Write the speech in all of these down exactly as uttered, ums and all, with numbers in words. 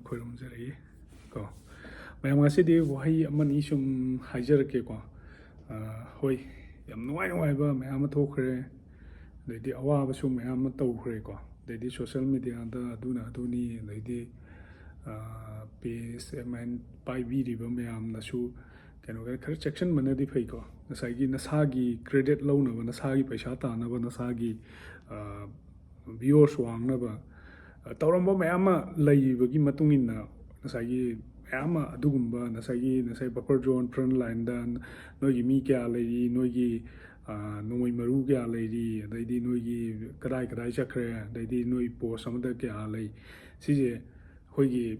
ꯈꯣꯏꯔꯨꯝꯖꯔꯛꯏ ꯀꯣ꯫ ꯃꯌꯥꯝ, ꯉꯁꯤꯗꯤ ꯋꯥꯍꯩ ꯑꯃꯅꯤ ꯁꯨꯝ ꯍꯥꯏꯖꯔꯛꯀꯦꯀꯣ꯫ ꯑ, ꯍꯣꯏ, ꯌꯥꯝ ꯅꯨꯡꯉꯥꯏ ꯅꯨꯡꯉꯥꯏꯕ ꯃꯌꯥꯝ ꯑꯃ ꯊꯣꯛꯈ꯭ꯔꯦ, ꯑꯗꯩꯗꯤ ꯑꯋꯥꯕꯁꯨ ꯃꯌꯥꯝ ꯑꯃ ꯇꯧꯈ꯭ꯔꯦꯀꯣ꯫ ꯑꯗꯩꯗꯤ social mediaꯗ ꯑꯗꯨꯅ ꯑꯗꯨꯅꯤ, ꯑꯗꯩꯗꯤ, ꯑ, page ꯑꯗꯨꯃꯥꯏꯅ ꯄꯥꯏꯕꯤꯔꯤꯕ ꯃꯌꯥꯝꯅꯁꯨ ꯀꯩꯅꯣ ꯈꯔ ꯆꯦꯛꯁꯤꯟꯕꯅꯗꯤ ꯐꯩꯀꯣ꯫ ꯉꯁꯥꯏꯒꯤ ꯅꯁꯥꯒꯤ credit ꯂꯧꯅꯕ, ꯅꯁꯥꯒꯤ ꯄꯩꯁꯥ ꯇꯥꯅꯕ, ꯅꯁꯥꯒꯤ, ꯑ, viewers ꯋꯥꯡꯅꯕ, ꯑ, ꯇꯧꯔꯝꯕ ꯃꯌꯥꯝ ꯑꯃ ꯂꯩꯕꯒꯤ ꯃꯇꯨꯡ ꯏꯟꯅ ꯉꯁꯥꯏꯒꯤ ꯃꯌꯥꯝ ꯑꯃ ꯑꯗꯨꯒꯨꯝꯕ ꯉꯁꯥꯏꯒꯤ, ꯉꯁꯥꯏ buffer zone, front lineꯗ ꯅꯣꯏꯒꯤ ꯃꯤ ꯀꯌꯥ ꯂꯩꯔꯤ, ꯅꯣꯏꯒꯤ, ꯑ, ꯅꯣꯡꯃꯩ ꯃꯔꯨ ꯀꯌꯥ ꯂꯩꯔꯤ, ꯑꯗꯩꯗꯤ ꯅꯣꯏꯒꯤ ꯀꯗꯥꯏ ꯀꯗꯥꯏ ꯆꯠꯈ꯭ꯔꯦ, ꯑꯗꯩꯗꯤ ꯅꯣꯏ post ꯑꯃꯗ ꯀꯌꯥ ꯂꯩ, ꯁꯤꯁꯦ ꯑꯩꯈꯣꯏꯒꯤ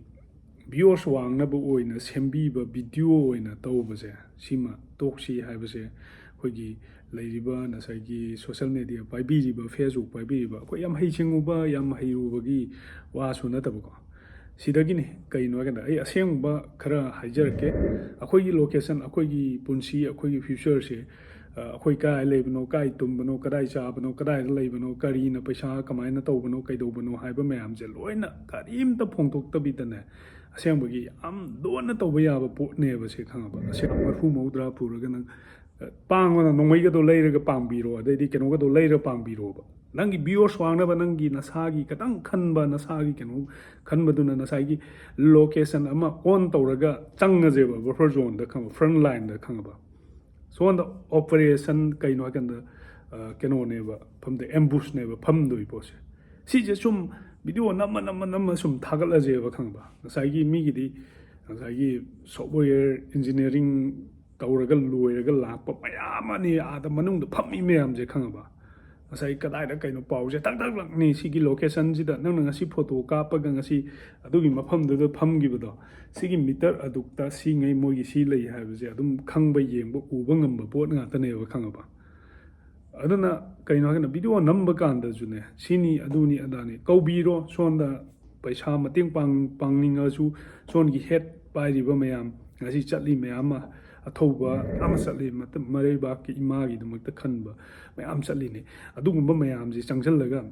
viewers ꯋꯥꯡꯅꯕ ꯑꯣꯏꯅ ꯁꯦꯝꯕꯤꯕ video ꯑꯣꯏꯅ ꯇꯧꯕꯁꯦ, ꯁꯤꯃ ꯇꯣꯛꯁꯤ ꯍꯥꯏꯕꯁꯦ ꯑꯩꯈꯣꯏꯒꯤ ꯂꯩꯔꯤꯕ ꯉꯁꯥꯏꯒꯤ social media ꯄꯥꯏꯕꯤꯔꯤꯕ, Facebook ꯄꯥꯏꯕꯤꯔꯤꯕ, ꯑꯩꯈꯣꯏ ꯌꯥꯝ ꯍꯩꯁꯤꯡꯉꯨꯕ, ꯌꯥꯝ ꯍꯩꯔꯨꯕꯒꯤ ꯋꯥꯁꯨ ꯅꯠꯇꯕꯀꯣ꯫ ꯁꯤꯗꯒꯤꯅꯤ, ꯀꯩꯅꯣ ꯍꯥꯏꯀꯥꯟꯗ ꯑꯩ ꯑꯁꯦꯡꯕ ꯈꯔ ꯍꯥꯏꯖꯔꯛꯀꯦ꯫ ꯑꯩꯈꯣꯏꯒꯤ location, ꯑꯩꯈꯣꯏꯒꯤ ꯄꯨꯟꯁꯤ, ꯑꯩꯈꯣꯏꯒꯤ futureꯁꯦ, ꯑ, ꯑꯩꯈꯣꯏ ꯀꯥꯏ ꯂꯩꯕꯅꯣ, ꯀꯥꯏ ꯇꯨꯝꯕꯅꯣ, ꯀꯗꯥꯏ ꯆꯥꯕꯅꯣ, ꯀꯗꯥꯏꯗ ꯂꯩꯕꯅꯣ, ꯀꯔꯤꯅ ꯄꯩꯁꯥ ꯀꯃꯥꯏꯅ ꯇꯧꯕꯅꯣ, ꯀꯩꯗꯧꯕꯅꯣ ꯍꯥꯏꯕ ꯃꯌꯥꯝꯁꯦ ꯂꯣꯏꯅ ꯀꯔꯤꯝꯇ ꯐꯣꯡꯗꯣꯛꯇꯕꯤꯗꯅꯦ, ꯑꯁꯦꯡꯕꯒꯤ ꯌꯥꯝ ꯂꯣꯟꯅ ꯇꯧꯕ ꯌꯥꯕ ꯄꯣꯠꯅꯦꯕ ꯁꯤ, ꯈꯪꯉꯕ? ꯑꯁꯦꯡꯕ ꯃꯔꯐꯨ ꯃꯧꯗ꯭ꯔꯥ ꯄꯨꯔꯒ ꯅꯪ, ꯑ, ꯄꯥꯡꯕꯅ ꯅꯣꯡꯃꯩꯒꯗꯣ ꯂꯩꯔꯒ ꯄꯥꯡꯕꯤꯔꯣ, ꯑꯗꯩꯗꯤ ꯀꯩꯅꯣꯒꯗꯣ ꯂꯩꯔꯒ ꯄꯥꯡꯕꯤꯔꯣꯕ꯫ ꯅꯪꯒꯤ viewers ꯋꯥꯡꯅꯕ, ꯅꯪꯒꯤ ꯅꯁꯥꯒꯤ ꯈꯤꯇꯪ ꯈꯟꯕ, ꯅꯁꯥꯒꯤ ꯀꯩꯅꯣ ꯈꯟꯕꯗꯨꯅ ꯉꯁꯥꯏꯒꯤ location ꯑꯃ on ꯇꯧꯔꯒ ꯆꯪꯉꯁꯦꯕ buffer zoneꯗ, ꯈꯪꯉꯕ? Front lineꯗ, ꯈꯪꯉꯕ? ꯁꯣꯝꯗ operation ꯀꯩꯅꯣ ꯍꯥꯏꯀꯥꯟꯗ, ꯑ, ꯀꯩꯅꯣꯅꯦꯕ, ꯐꯝꯗ ambushꯅꯦꯕ ꯐꯝꯗꯣꯏ ꯄꯣꯠꯁꯦ꯫ ꯁꯤꯁꯦ ꯁꯨꯝ video ꯅꯝꯃ ꯅꯝꯃ ꯅꯝꯃ ꯁꯨꯝ ꯊꯥꯒꯠꯂꯁꯦꯕ, ꯈꯪꯕ? ꯉꯁꯥꯏꯒꯤ ꯃꯤꯒꯤꯗꯤ ꯉꯁꯥꯏꯒꯤ software engineering ꯇꯧꯔꯒ ꯂꯣꯏꯔꯒ ꯂꯥꯛꯄ ꯃꯌꯥꯝ ꯑꯃꯅꯤ ꯑꯥꯗ ꯃꯅꯨꯡꯗ ꯐꯝꯃꯤ ꯃꯌꯥꯝꯁꯦ, ꯈꯪꯉꯕ? ꯉꯁꯥꯏ ꯀꯗꯥꯏꯗ ꯀꯩꯅꯣ ꯄꯥꯎꯁꯦ ꯇꯛ ꯇꯛ ꯂꯛꯅꯤ꯫ ꯁꯤꯒꯤ locationꯁꯤꯗ ꯅꯪꯅ ꯉꯁꯤ photo ꯀꯥꯞꯄꯒ ꯉꯁꯤ ꯑꯗꯨꯒꯤ ꯃꯐꯝꯗꯨꯗ ꯐꯝꯈꯤꯕꯗꯣ, ꯁꯤꯒꯤ meter ꯑꯗꯨꯛꯇ ꯁꯤꯉꯩ ꯃꯣꯏꯒꯤ ꯁꯤ ꯂꯩ ꯍꯥꯏꯕꯁꯦ ꯑꯗꯨꯝ ꯈꯪꯕ, ꯌꯦꯡꯕ, ꯎꯕ ꯉꯝꯕ ꯄꯣꯠ ꯉꯥꯛꯇꯅꯦꯕ, ꯈꯪꯉꯕ? ꯑꯗꯨꯅ ꯀꯩꯅꯣ ꯍꯥꯏꯔꯀꯥꯟꯗ video ꯅꯝꯕ ꯀꯥꯟꯗꯁꯨꯅꯦ, ꯁꯤꯅꯤ, ꯑꯗꯨꯅꯤ, ꯑꯗꯥꯅꯤ ꯀꯧꯕꯤꯔꯣ꯫ ꯁꯣꯝꯗ ꯄꯩꯁꯥ ꯃꯇꯦꯡ ꯄꯥꯡ-, ꯄꯥꯡꯅꯤꯡꯉꯁꯨ ꯁꯣꯝꯒꯤ head ꯄꯥꯏꯔꯤꯕ ꯃꯌꯥꯝ, ꯉꯁꯤ ꯆꯠꯂꯤ ꯃꯌꯥꯝ ꯑꯃ, ꯑꯊꯧꯕ ꯑꯃ ꯆꯠꯂꯤ, ꯃꯇꯝ, ꯃꯔꯩꯕꯥꯛꯀꯤ ꯏꯃꯥꯒꯤꯗꯃꯛꯇ ꯈꯟꯕ ꯃꯌꯥꯝ ꯆꯠꯂꯤꯅꯤ꯫ ꯑꯗꯨꯒꯨꯝꯕ ꯃꯌꯥꯝꯁꯤ ꯆꯪꯁꯤꯜꯂꯒ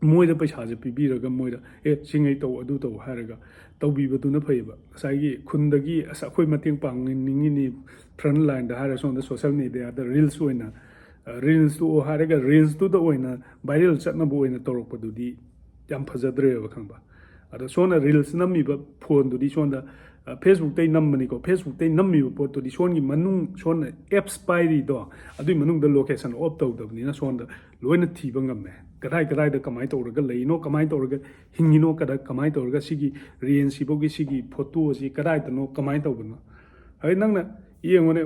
ꯃꯣꯏꯗ ꯄꯩꯁꯥꯁꯦ ꯄꯤꯕꯤꯔꯒ ꯃꯣꯏꯗ, "ꯑꯦ, ꯁꯤꯉꯩ ꯇꯧ, ꯑꯗꯨ ꯇꯧ" ꯍꯥꯏꯔꯒ ꯇꯧꯕꯤꯕꯗꯨꯅ ꯐꯩꯌꯦꯕ꯫ ꯉꯁꯥꯏꯒꯤ ꯈꯨꯟꯗꯒꯤ, "ꯑꯁ, ꯑꯩꯈꯣꯏ ꯃꯇꯦꯡ ꯄꯥꯡꯅꯤꯡꯉꯤꯅꯤ, front lineꯗ" ꯍꯥꯏꯔ ꯁꯣꯝꯗ social mediaꯗ reels ꯑꯣꯏꯅ, reelsꯇꯨ ꯍꯥꯏꯔꯒ reelsꯇꯨꯗ ꯑꯣꯏꯅ viral ꯆꯠꯅꯕ ꯑꯣꯏꯅ ꯇꯧꯔꯛꯄꯗꯨꯗꯤ ꯌꯥꯝ ꯐꯖꯗ꯭ꯔꯦꯕ, ꯈꯪꯕ? ꯑꯗꯣ ꯁꯣꯝꯅ reels ꯅꯝꯃꯤꯕ ꯐꯣꯟꯗꯨꯗꯤ ꯁꯣꯝꯗ, ꯑ, Facebookꯇꯩ ꯅꯝꯕꯅꯤꯀꯣ, Facebookꯇꯩ ꯅꯝꯃꯤꯕ ꯄꯣꯠꯇꯨꯗꯤ ꯁꯣꯝꯒꯤ ꯃꯅꯨꯡ, ꯁꯣꯝꯅ apps ꯄꯥꯏꯔꯤꯗꯣ ꯑꯗꯨꯒꯤ ꯃꯅꯨꯡꯗ location off ꯇꯧꯗꯕꯅꯤꯅ ꯁꯣꯝꯗ ꯂꯣꯏꯅ ꯊꯤꯕ ꯉꯝꯃꯦ꯫ ꯀꯗꯥꯏ ꯀꯗꯥꯏꯗ ꯀꯃꯥꯏꯅ ꯇꯧꯔꯒ ꯂꯩꯅꯣ, ꯀꯃꯥꯏꯅ ꯇꯧꯔꯒ ꯍꯤꯡꯉꯤꯅꯣ, ꯀꯗꯥꯏ, ꯀꯃꯥꯏꯅ ꯇꯧꯔꯒ ꯁꯤꯒꯤ range ꯁꯤꯐꯥꯎꯒꯤ ꯁꯤꯒꯤ photo ꯑꯁꯤ ꯀꯗꯥꯏꯗꯅꯣ, ꯀꯃꯥꯏꯅ ꯇꯧꯕꯅꯣ? ꯑꯗꯩ ꯅꯪꯅ ꯌꯦꯡꯉꯨꯅꯦ,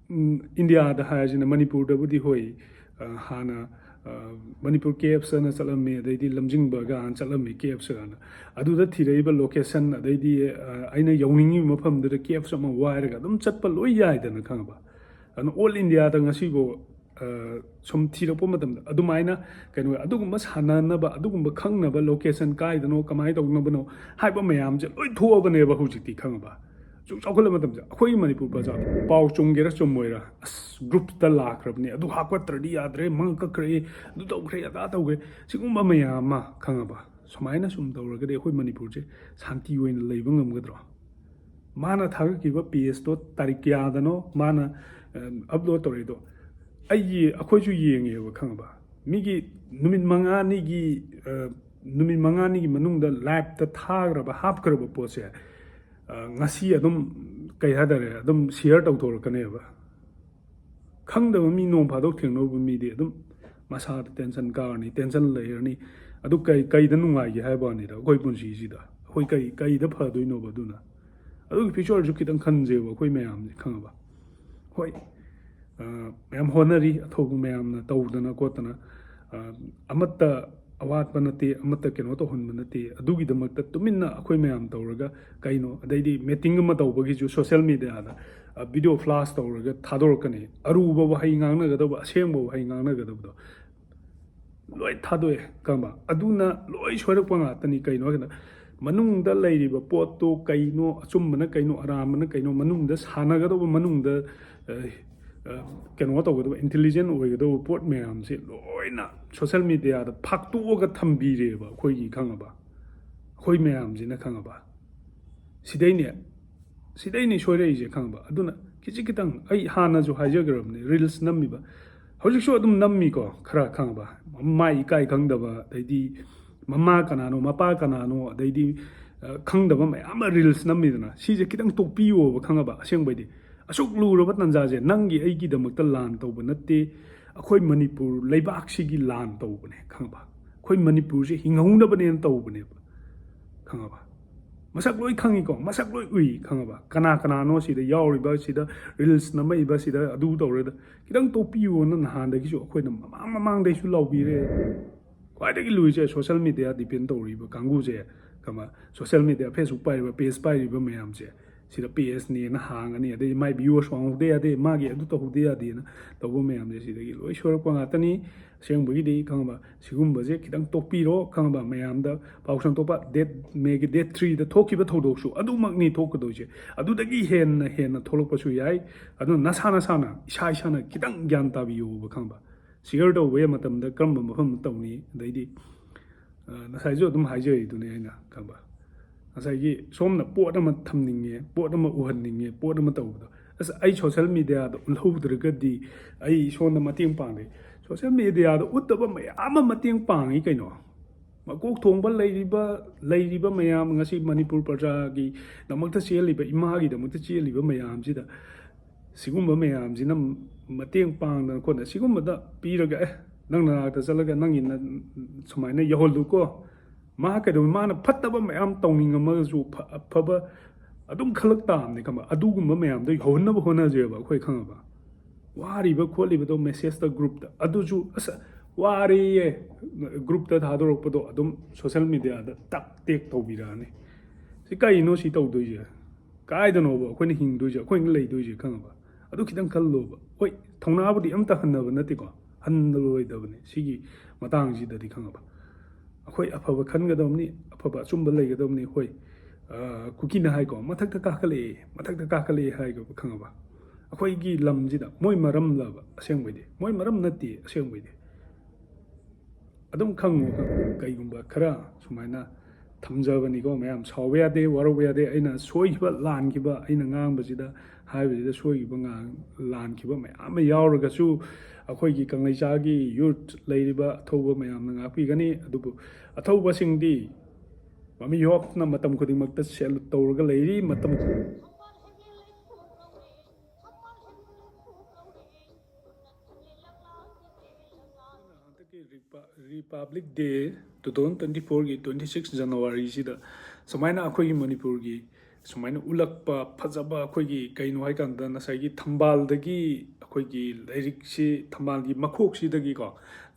ꯎꯝ, ꯏꯟꯗꯤꯌꯥꯗ ꯍꯥꯏꯔꯁꯤꯅ ꯃꯅꯤꯄꯨꯔꯗꯕꯨꯗꯤ ꯍꯣꯏ, ꯑ, ꯍꯥꯟꯅ, ꯑ, ꯃꯅꯤꯄꯨꯔ KFCꯅ ꯆꯠꯂꯝꯃꯤ, ꯑꯗꯩꯗꯤ ꯂꯝꯖꯤꯡꯕ ꯀꯥꯏꯅ ꯆꯠꯂꯝꯃꯤ, KFCꯀꯥꯏꯅ꯫ ꯑꯗꯨꯗ ꯊꯤꯔꯛꯏꯕ location, ꯑꯗꯩꯗꯤ, ꯑ, ꯑꯩꯅ ꯌꯧꯅꯤꯡꯉꯤꯕ ꯃꯐꯝꯗꯨꯗ KFC ꯑꯃ ꯋꯥꯏꯔꯒ ꯑꯗꯨꯝ ꯆꯠꯄ ꯂꯣꯏ ꯌꯥꯏꯗꯅ, ꯈꯪꯉꯕ? ꯑꯗꯨꯅ all Indiaꯗ ꯉꯁꯤꯐꯥꯎ, ꯑ, ꯁꯨꯝ ꯊꯤꯔꯛꯄ ꯃꯇꯝꯗ ꯑꯗꯨꯃꯥꯏꯅ ꯀꯩꯅꯣ, ꯑꯗꯨꯒꯨꯝꯕ ꯁꯥꯟꯅꯅꯕ, ꯑꯗꯨꯒꯨꯝꯕ ꯈꯪꯅꯕ location ꯀꯥꯏꯗꯅꯣ, ꯀꯃꯥꯏꯅ ꯇꯧꯅꯕꯅꯣ ꯍꯥꯏꯕ ꯃꯌꯥꯝꯁꯦ ꯂꯣꯏ ꯊꯣꯛꯑꯕꯅꯦꯕ ꯍꯧꯖꯤꯛꯇꯤ, ꯈꯪꯉꯕ? ꯁꯨꯝ ꯆꯥꯎꯈꯠꯂ ꯃꯇꯝꯁꯦ ꯑꯩꯈꯣꯏꯒꯤ ꯃꯅꯤꯄꯨꯔ ꯄ꯭ꯔꯖꯥ ꯄꯥꯎ ꯆꯨꯝꯒꯦꯔꯥ ꯆꯨꯝꯃꯣꯏꯔꯥ, ꯑꯁ, groupꯇ ꯂꯥꯛꯈ꯭ꯔꯕꯅꯦ, ꯑꯗꯨ ꯍꯥꯞꯀꯠꯇ꯭ꯔꯗꯤ ꯌꯥꯗ꯭ꯔꯦ, ꯃꯉꯛ ꯀꯛꯈ꯭ꯔꯦ, ꯑꯗꯨ ꯇꯧꯈ꯭ꯔꯦ, ꯑꯗꯥ ꯇꯧꯈ꯭ꯔꯦ, ꯁꯤꯒꯨꯝꯕ ꯃꯌꯥꯝ ꯑꯃ, ꯈꯪꯉꯕ? ꯁꯨꯃꯥꯏꯅ ꯁꯨꯝ ꯇꯧꯔꯒꯗꯤ ꯑꯩꯈꯣꯏ ꯃꯅꯤꯄꯨꯔꯁꯦ ꯁꯥꯟꯇꯤ ꯑꯣꯏꯅ ꯂꯩꯕ ꯉꯝꯒꯗ꯭ꯔꯣ? ꯃꯥꯅ ꯊꯥꯒꯠꯈꯤꯕ pageꯇꯣ ꯇꯥꯔꯤꯛ ꯀꯌꯥꯗꯅꯣ ꯃꯥꯅ, ꯑ, upload ꯇꯧꯔꯛꯏꯗꯣ? ꯑꯩꯒꯤ, ꯑꯩꯈꯣꯏꯁꯨ ꯌꯦꯡꯉꯦꯕ, ꯈꯪꯉꯕ? ꯃꯤꯒꯤ ꯅꯨꯃꯤꯠ ꯃꯉꯥꯅꯤꯒꯤ, ꯑ, ꯅꯨꯃꯤꯠ ꯃꯉꯥꯅꯤꯒꯤ ꯃꯅꯨꯡꯗ liveꯇ ꯊꯥꯈ꯭ꯔꯕ, ꯍꯥꯞꯈ꯭ꯔꯕ ꯄꯣꯠꯁꯦ, ꯑ, ꯉꯁꯤ ꯑꯗꯨꯝ, ꯀꯩ ꯍꯥꯏꯇꯥꯔꯦ, ꯑꯗꯨꯝ share ꯇꯧꯊꯣꯔꯛꯀꯅꯦꯕ꯫ ꯈꯪꯗꯕ ꯃꯤ, ꯅꯣꯡ ꯐꯥꯗꯣꯛ ꯊꯦꯡꯅꯔꯨꯕ ꯃꯤꯗꯤ ꯑꯗꯨꯝ ꯃꯁꯥꯗ tension ꯀꯥꯔꯅꯤ, tension ꯂꯩꯔꯅꯤ꯫ ꯑꯗꯨ ꯀꯩ, ꯀꯩꯗ ꯅꯨꯡꯉꯥꯏꯒꯦ ꯍꯥꯏꯕ ꯋꯥꯅꯤꯗ, ꯑꯩꯈꯣꯏ ꯄꯨꯟꯁꯤꯁꯤꯗ ꯑꯩꯈꯣꯏ ꯀꯩ, ꯀꯩꯗ ꯐꯗꯣꯏꯅꯣꯕ ꯑꯗꯨꯅ? ꯑꯗꯨꯒꯤ futureꯁꯨ ꯈꯤꯇꯪ ꯈꯟꯁꯦꯕ ꯑꯩꯈꯣꯏ ꯃꯌꯥꯝꯁꯦ, ꯈꯪꯉꯕ? ꯍꯣꯏ, ꯑ, ꯃꯌꯥꯝ ꯍꯣꯠꯅꯔꯤ, ꯑꯊꯧꯕ ꯃꯌꯥꯝꯅ ꯇꯧꯗꯅ ꯈꯣꯠꯇꯅ, ꯑ, ꯑꯃꯠꯇ ꯑꯋꯥꯠꯄ ꯅꯠꯇꯦ, ꯑꯃꯠꯇ ꯀꯩꯅꯣ ꯇꯧꯍꯟꯕ ꯅꯠꯇꯦ꯫ ꯑꯗꯨꯒꯤꯗꯃꯛꯇ ꯇꯨꯃꯤꯟꯅ ꯑꯩꯈꯣꯏ ꯃꯌꯥꯝ ꯇꯧꯔꯒ, ꯀꯩꯅꯣ, ꯑꯗꯩꯗꯤ meeting ꯑꯃ ꯇꯧꯕꯒꯤꯁꯨ social mediaꯗ, ꯑ, video flash ꯇꯧꯔꯒ ꯊꯥꯗꯣꯔꯛꯀꯅꯤ꯫ ꯑꯔꯨꯕ ꯋꯥꯍꯩ ꯉꯥꯡꯅꯒꯗꯧꯕ, ꯑꯁꯦꯡꯕ ꯋꯥꯍꯩ ꯉꯥꯡꯅꯒꯗꯧꯕꯗꯣ ꯂꯣꯏ ꯊꯥꯗꯣꯛꯑꯦ, ꯈꯪꯕ? ꯑꯗꯨꯅ ꯂꯣꯏ ꯁꯣꯏꯔꯛꯄ ꯉꯥꯛꯇꯅꯤ꯫ ꯀꯩꯅꯣ ꯍꯥꯏ ꯀꯥꯟꯗ, ꯃꯅꯨꯡꯗ ꯂꯩꯔꯤꯕ ꯄꯣꯠꯇꯣ ꯀꯩꯅꯣ, ꯑꯆꯨꯝꯕꯅ ꯀꯩꯅꯣ, ꯑꯔꯥꯟꯕꯅ ꯀꯩꯅꯣ, ꯃꯅꯨꯡꯗ ꯁꯥꯟꯅꯒꯗꯧꯕ, ꯃꯅꯨꯡꯗ, ꯑ, ꯀꯩꯅꯣ ꯇꯧꯒꯗꯕ, ꯏꯟꯇꯦꯂꯤꯖꯦꯟ ꯑꯣꯏꯒꯗꯕ ꯄꯣꯠ ꯃꯌꯥꯝꯁꯦ ꯂꯣꯏꯅ ꯁꯣꯁꯦꯜ ꯃꯦꯗꯤꯌꯥꯗ ꯐꯥꯛꯇꯣꯛꯑꯒ ꯊꯝꯕꯤꯔꯦꯕ ꯑꯩꯈꯣꯏꯒꯤ, ꯈꯪꯉꯕ? ꯑꯩꯈꯣꯏ ꯃꯌꯥꯝꯁꯤꯅ, ꯈꯪꯉꯕ? ꯁꯤꯗꯩꯅꯦ, ꯁꯤꯗꯩꯅꯦ ꯁꯣꯏꯔꯛꯏꯁꯦ, ꯈꯪꯉꯕ? ꯑꯗꯨꯅ ꯈꯤꯖꯤꯛ ꯈꯤꯇꯪ, ꯑꯩ ꯍꯥꯟꯅꯁꯨ ꯍꯥꯏꯖꯈ꯭ꯔꯕꯅꯦ, ꯔꯤꯜꯁ ꯅꯝꯃꯤꯕ, ꯍꯧꯖꯤꯛꯁꯨ ꯑꯗꯨꯝ ꯅꯝꯃꯤꯀꯣ, ꯈꯔ, ꯈꯪꯉꯕ? ꯃꯥꯏ ꯏꯀꯥꯏ ꯈꯪꯗꯕ, ꯑꯗꯩꯗꯤ ꯃꯃꯥ ꯀꯅꯥꯅꯣ, ꯃꯄꯥ ꯀꯅꯥꯅꯣ, ꯑꯗꯩꯗꯤ ꯈꯪꯗꯕ ꯃꯌꯥꯝ ꯑꯃ ꯔꯤꯜꯁ ꯅꯝꯃꯤꯗꯅ, ꯁꯤꯁꯦ ꯈꯤꯇꯪ ꯇꯣꯛꯄꯤꯌꯣꯕ, ꯈꯪꯉꯕ? ꯑꯁꯦꯡꯕꯩꯗꯤ ꯑꯁꯨꯛ ꯂꯨꯔꯕ ꯇꯥꯟꯖꯥꯁꯦ ꯅꯪꯒꯤ ꯑꯩꯒꯤꯗꯃꯛꯇ ꯂꯥꯟ ꯇꯧꯕ ꯅꯠꯇꯦ, ꯑꯩꯈꯣꯏ ꯃꯅꯤꯄꯨꯔ ꯂꯩꯕꯥꯛꯁꯤꯒꯤ ꯂꯥꯟ ꯇꯧꯕꯅꯦ, ꯈꯪꯉꯕ? ꯑꯩꯈꯣꯏ ꯃꯅꯤꯄꯨꯔꯁꯦ ꯍꯤꯡꯍꯧꯅꯕꯅꯦꯅ ꯇꯧꯕꯅꯦꯕ, ꯈꯪꯉꯕ? ꯃꯁꯛ ꯂꯣꯏ ꯈꯪꯉꯤꯀꯣ, ꯃꯁꯛ ꯂꯣꯏ ꯎꯏ, ꯈꯪꯉꯕ? ꯀꯅꯥ ꯀꯅꯥꯅꯣ ꯁꯤꯗ ꯌꯥꯎꯔꯤꯕ, ꯁꯤꯗ ꯔꯤꯜꯁ ꯅꯝꯃꯛꯏꯕ, ꯁꯤꯗ ꯑꯗꯨ ꯇꯧꯔꯦꯗ, ꯈꯤꯇꯪ ꯇꯣꯛꯄꯤꯌꯣꯅ ꯅꯍꯥꯟꯗꯒꯤꯁꯨ ꯑꯩꯈꯣꯏꯅ ꯃꯃꯥꯡ ꯃꯃꯥꯡꯗꯩꯁꯨ ꯂꯥꯎꯕꯤꯔꯦ꯫ ꯈ꯭ꯋꯥꯏꯗꯒꯤ ꯂꯨꯔꯤꯁꯦ ꯁꯣꯁꯦꯜ ꯃꯦꯗꯤꯌꯥ ꯗꯤꯄꯦꯟ ꯇꯧꯔꯤꯕ ꯀꯥꯡꯕꯨꯁꯦ, ꯈꯪꯉꯕ? ꯁꯣꯁꯦꯜ ꯃꯦꯗꯤꯌꯥ, ꯐꯦꯁꯕꯨꯛ ꯄꯥꯏꯔꯤꯕ, ꯄꯦꯖ ꯄꯥꯏꯔꯤꯕ ꯃꯌꯥꯝꯁꯦ, ꯁꯤꯗ ꯄꯦꯖꯅꯦꯅ ꯍꯥꯡꯉꯅꯤ, ꯑꯗꯩ ꯃꯥꯏ ꯚ꯭ꯌꯨꯋꯔꯁ ꯋꯥꯡꯍꯧꯗ ꯌꯥꯗꯦ, ꯃꯥꯒꯤ ꯑꯗꯨ ꯇꯧꯍꯧꯗ ꯌꯥꯗꯦꯅ ꯇꯧꯕ ꯃꯌꯥꯝꯁꯦ ꯁꯤꯗꯒꯤ ꯂꯣꯏ ꯁꯣꯏꯔꯛꯄ ꯉꯥꯛꯇꯅꯤ꯫ ꯑꯁꯦꯡꯕꯒꯤꯗꯤ, ꯈꯪꯉꯕ, ꯁꯤꯒꯨꯝꯕꯁꯦ ꯈꯤꯇꯪ ꯇꯣꯛꯄꯤꯔꯣ, ꯈꯪꯉꯕ? ꯃꯌꯥꯝꯗ ꯄꯥꯎ ꯁꯟꯗꯣꯛꯄ, ꯗꯦꯠ, ꯃꯦꯒꯤ ꯗꯦꯠ ꯊ꯭ꯔꯤꯗ ꯊꯣꯛꯈꯤꯕ ꯊꯧꯗꯣꯛꯁꯨ ꯑꯗꯨꯃꯛꯅꯤ ꯊꯣꯛꯀꯗꯣꯏꯁꯦ꯫ ꯑꯗꯨꯗꯒꯤ ꯍꯦꯟꯅ ꯍꯦꯟꯅ ꯊꯣꯛꯂꯛꯄꯁꯨ ꯌꯥꯏ꯫ ꯑꯗꯨꯅ ꯅꯁꯥ ꯅꯁꯥꯅ, ꯏꯁꯥ ꯏꯁꯥꯅ ꯈꯤꯇꯪ ꯒ꯭ꯌꯥꯟ ꯇꯥꯕꯤꯌꯣꯕ, ꯈꯪꯉꯕ? ꯁꯤꯌꯔ ꯇꯧꯕ ꯃꯇꯝꯗ ꯀꯔꯝꯕ ꯃꯐꯝꯗ ꯇꯧꯅꯤ, ꯑꯗꯩꯗꯤ, ꯑ, ꯉꯁꯥꯏꯁꯨ ꯑꯗꯨꯝ ꯍꯥꯏꯖꯔꯤꯗꯨꯅꯦ ꯑꯩꯅ, ꯈꯪꯕ? ꯉꯁꯥꯏꯒꯤ ꯁꯣꯝꯅ ꯄꯣꯠ ꯑꯃ ꯊꯝꯅꯤꯡꯉꯦ, ꯄꯣꯠ ꯑꯃ ꯎꯍꯟꯅꯤꯡꯉꯦ, ꯄꯣꯠ ꯑꯃ ꯇꯧꯕꯗꯣ, ꯑꯁ, ꯑꯩ ꯁꯣꯁꯦꯜ ꯃꯦꯗꯤꯌꯥꯗ ꯎꯠꯍꯧꯗ꯭ꯔꯒꯗꯤ ꯑꯩ ꯁꯣꯝꯗ ꯃꯇꯦꯡ ꯄꯥꯡꯗꯦ꯫ ꯁꯣꯁꯦꯜ ꯃꯦꯗꯤꯌꯥꯗ ꯎꯠꯇꯕ ꯃꯌꯥꯝ ꯑꯃ ꯃꯇꯦꯡ ꯄꯥꯡꯉꯤ ꯀꯩꯅꯣ꯫ ꯃꯀꯣꯛ ꯊꯣꯡꯕ ꯂꯩꯔꯤꯕ, ꯂꯩꯔꯤꯕ ꯃꯌꯥꯝ, ꯉꯁꯤ ꯃꯅꯤꯄꯨꯔ ꯄ꯭ꯔꯖꯥꯒꯤꯗꯃꯛꯇ ꯆꯦꯜꯂꯤꯕ, ꯏꯃꯥꯒꯤꯗꯃꯛꯇ ꯆꯦꯜꯂꯤꯕ ꯃꯌꯥꯝꯁꯤꯗ, ꯁꯤꯒꯨꯝꯕ ꯃꯌꯥꯝꯁꯤꯅ ꯃꯇꯦꯡ ꯄꯥꯡꯗꯅ ꯈꯣꯠꯅ ꯁꯤꯒꯨꯝꯕꯗ ꯄꯤꯔꯒ, ꯑꯦ, ꯅꯪ ꯅꯅꯥꯛꯇ ꯆꯠꯂꯒ ꯅꯪꯒꯤ ꯅ-, ꯁꯨꯃꯥꯏꯅ ꯌꯧꯍꯜꯂꯨꯀꯣ꯫ ꯃꯥ ꯀꯩꯗꯧꯕ, ꯃꯥꯅ ꯐꯠꯇꯕ ꯃꯌꯥꯝ ꯇꯧꯅꯤꯡꯉꯝꯃꯒꯁꯨ ꯐ-, ꯑꯐꯕ ꯑꯗꯨꯝ ꯈꯜꯂꯛ ꯇꯥꯕꯅꯤ, ꯈꯪꯕ? ꯑꯗꯨꯒꯨꯝꯕ ꯃꯌꯥꯝꯗꯣ ꯌꯧꯍꯟꯅꯕ ꯍꯣꯠꯅꯖꯩꯕ ꯑꯩꯈꯣꯏ, ꯈꯪꯉꯕ? ꯋꯥꯔꯤꯕ ꯈꯣꯠꯂꯤꯕꯗꯣ ꯃꯦꯁꯦꯖꯇ, ꯒ꯭ꯔꯨꯞꯇ, ꯑꯗꯨꯁꯨ, ꯑꯁ, ꯋꯥꯔꯦꯌꯦ, ꯒ꯭ꯔꯨꯞꯇ ꯊꯥꯗꯣꯔꯛꯄꯗꯣ ꯑꯗꯨꯝ ꯁꯣꯁꯦꯜ ꯃꯦꯗꯤꯌꯥꯗ ꯇꯛ ꯇꯦꯛ ꯇꯧꯕꯤꯔꯛꯑꯅꯤ꯫ ꯁꯤ ꯀꯩꯅꯣ ꯁꯤ ꯇꯧꯗꯣꯏꯁꯦ? ꯀꯥꯏꯗꯅꯣꯕ ꯑꯩꯈꯣꯏꯅ ꯍꯤꯡꯗꯣꯏꯁꯦ, ꯑꯩꯈꯣꯏꯅ ꯂꯩꯗꯣꯏꯁꯦ, ꯈꯪꯉꯕ? ꯑꯗꯨ ꯈꯤꯇꯪ ꯈꯜꯂꯣꯕ꯫ ꯍꯣꯏ, ꯊꯧꯅꯥꯕꯨꯗꯤ ꯑꯝꯇ ꯍꯟꯅꯕ ꯅꯠꯇꯦꯀꯣ, ꯍꯟꯅꯔꯣꯏꯗꯕꯅꯦ ꯁꯤꯒꯤ ꯃꯇꯥꯡꯁꯤꯗꯗꯤ, ꯈꯪꯉꯕ? ꯑꯩꯈꯣꯏ ꯑꯐꯕ ꯈꯟꯒꯗꯕꯅꯤ, ꯑꯐꯕ ꯑꯆꯨꯝꯕ ꯂꯩꯒꯗꯕꯅꯤ꯫ ꯍꯣꯏ, ꯑ, ꯀꯨꯀꯤꯅ ꯍꯥꯏꯀꯣ, "ꯃꯊꯛꯇ ꯀꯥꯈꯠꯂꯛꯑꯦ, ꯃꯊꯛꯇ ꯀꯥꯈꯠꯂꯛꯑꯦ" ꯍꯥꯏꯒ, ꯈꯪꯉꯕ? ꯑꯩꯈꯣꯏꯒꯤ ꯂꯝꯁꯤꯗ ꯃꯣꯏ ꯃꯔꯝꯂꯕ? ꯑꯁꯦꯡꯕꯩꯗꯤ ꯃꯣꯏ ꯃꯔꯝ ꯅꯠꯇꯦ꯫ ꯑꯁꯦꯡꯕꯩꯗꯤ ꯑꯗꯨꯝ ꯈꯪꯉꯨ, ꯀꯩꯒꯨꯝꯕ ꯈꯔ ꯁꯨꯃꯥꯏꯅ ꯊꯝꯖꯕꯅꯤꯀꯣ꯫ ꯃꯌꯥꯝ ꯁꯥꯎꯕ ꯌꯥꯗꯦ, ꯋꯥꯔꯧꯕ ꯌꯥꯗꯦ꯫ ꯑꯩꯅ ꯁꯣꯏꯈꯤꯕ, ꯂꯥꯟꯈꯤꯕ, ꯑꯩꯅ ꯉꯥꯡꯕꯁꯤꯗ, ꯍꯥꯏꯕꯁꯤꯗ ꯁꯣꯏꯈꯤꯕ, ꯉꯥꯡ- ꯂꯥꯟꯈꯤꯕ ꯃꯌꯥꯝ ꯑꯃ ꯌꯥꯎꯔꯒꯁꯨ, ꯑꯩꯈꯣꯏꯒꯤ ꯀꯪꯂꯩꯆꯥꯒꯤ ꯌꯨꯠ ꯂꯩꯔꯤꯕ ꯑꯊꯧꯕ ꯃꯌꯥꯝꯅ ꯉꯥꯛꯄꯤꯒꯅꯤ꯫ ꯑꯗꯨꯕꯨ ꯑꯊꯧꯕꯁꯤꯡꯗꯤ ꯃꯃꯤ ꯍꯣꯞꯅ ꯃꯇꯝ ꯈꯨꯗꯤꯡꯃꯛꯇ ꯁꯦꯜ ꯇꯧꯔꯒ ꯂꯩꯔꯤ꯫ ꯃꯇꯝ ꯍꯟꯗꯛꯀꯤ ꯔꯤꯄꯥ- ꯔꯤꯄꯥꯕ꯭ꯂꯤꯛ ꯗꯦ ꯇꯨ ꯊꯥꯎꯖꯟ ꯇ꯭ꯋꯦꯟꯇꯤ ꯐꯣꯔꯒꯤ ꯇ꯭ꯋꯦꯟꯇꯤ ꯁꯤꯛꯁ ꯖꯅꯋꯥꯔꯤꯁꯤꯗ ꯁꯨꯃꯥꯏꯅ ꯑꯩꯈꯣꯏꯒꯤ ꯃꯅꯤꯄꯨꯔꯒꯤ ꯁꯨꯃꯥꯏꯅ ꯎꯠꯂꯛꯄ ꯐꯖꯕ, ꯑꯩꯈꯣꯏꯒꯤ ꯀꯩꯅꯣ ꯍꯥꯏꯀꯥꯟꯗ ꯉꯁꯥꯏꯒꯤ ꯊꯝꯕꯥꯜꯗꯒꯤ, ꯑꯩꯈꯣꯏꯒꯤ ꯂꯥꯏꯔꯤꯛꯁꯤ, ꯊꯝꯕꯥꯜꯒꯤ ꯃꯈꯣꯛꯁꯤꯗꯒꯤꯀꯣ